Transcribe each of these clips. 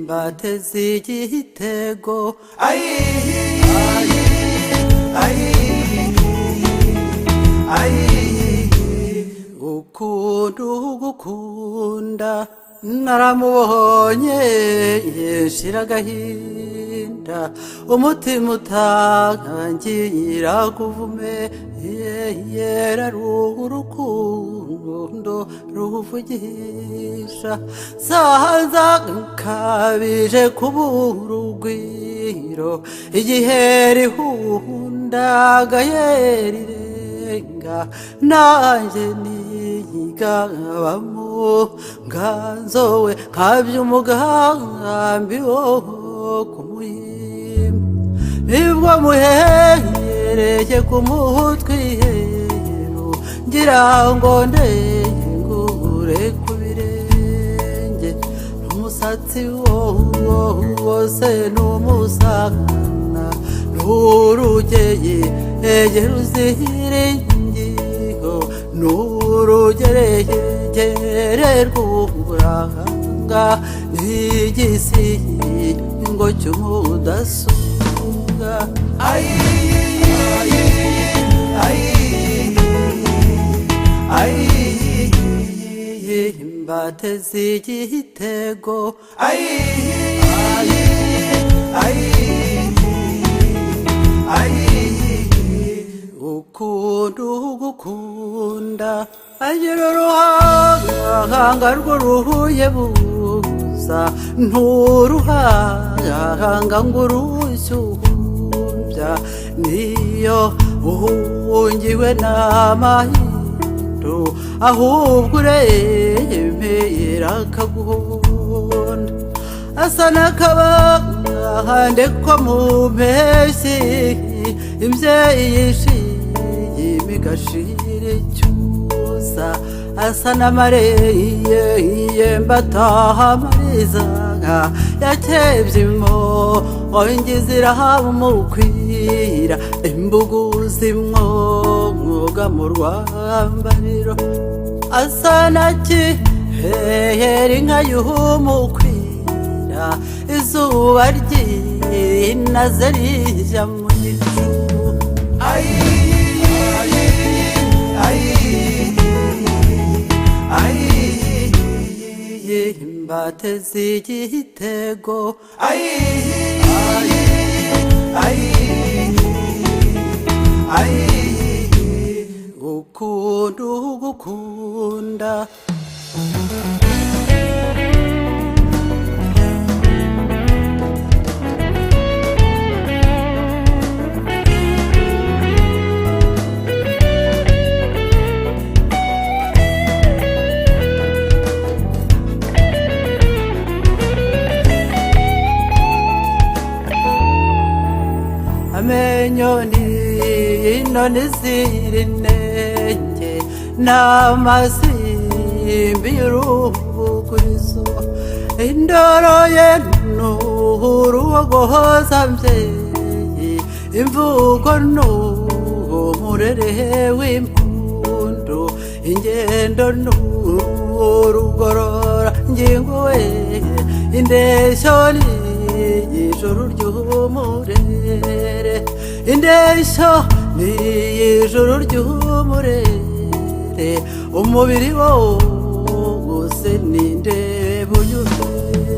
Mbateze igitego. Ukunda ugukunda naramubonye, shira agahinda, umutima utangira kuvume yera urukundo ruvugisha saza kabije kubura urugwiro igihe rihundagaye rirenga, nanjye nigabamo nganzowe nkabya umugambi wo kumuhimba, nibwo muhereye ku mutwiheru ngira ngo ndengure ku birenge n'umusatsi wose n'umusana n'urugeye egera uziringiho n'urugeregere rw'uburanga n'igisigo cy'umudasumbwa. Mbateze igitego. Ukunda ugukunda agira uruhanga rw'uruhuye buza nturuhanga ngo urushyumbya, niyo uhungiwe n'amahindu ahubwo uremera akaguhunda, asa n'akabahande ko mu mpeshyi imbyeyi yishimye igashira icyusa, asa n'amareye mbataha amariza yakebye imongi zirahamukwira imbugu zimwoga mu rwambariro, asa na kihehera inka y'umukwira izuba ryinaze rijya mu gicu. Mbateze igitego. Ukunda ugukunda. Amenyo ni inoni ziri inenge n'amasimbi y'urubugurizo, indoro ye n'urubogoza mbyeyi, imvugo n'umurere w'impundu, ingendo n'urugorora ngingo we, indeshyo ni ijuru ry'umurere, indeshyo ni ijuru ry'umurere, umubiri wose ni indebo yuzuye.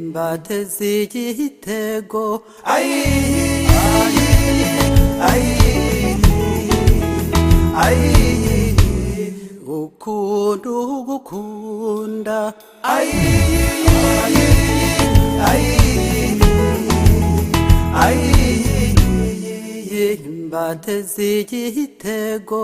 Mbateze igitego. Ukunda ugukunda. Mbateze igitego.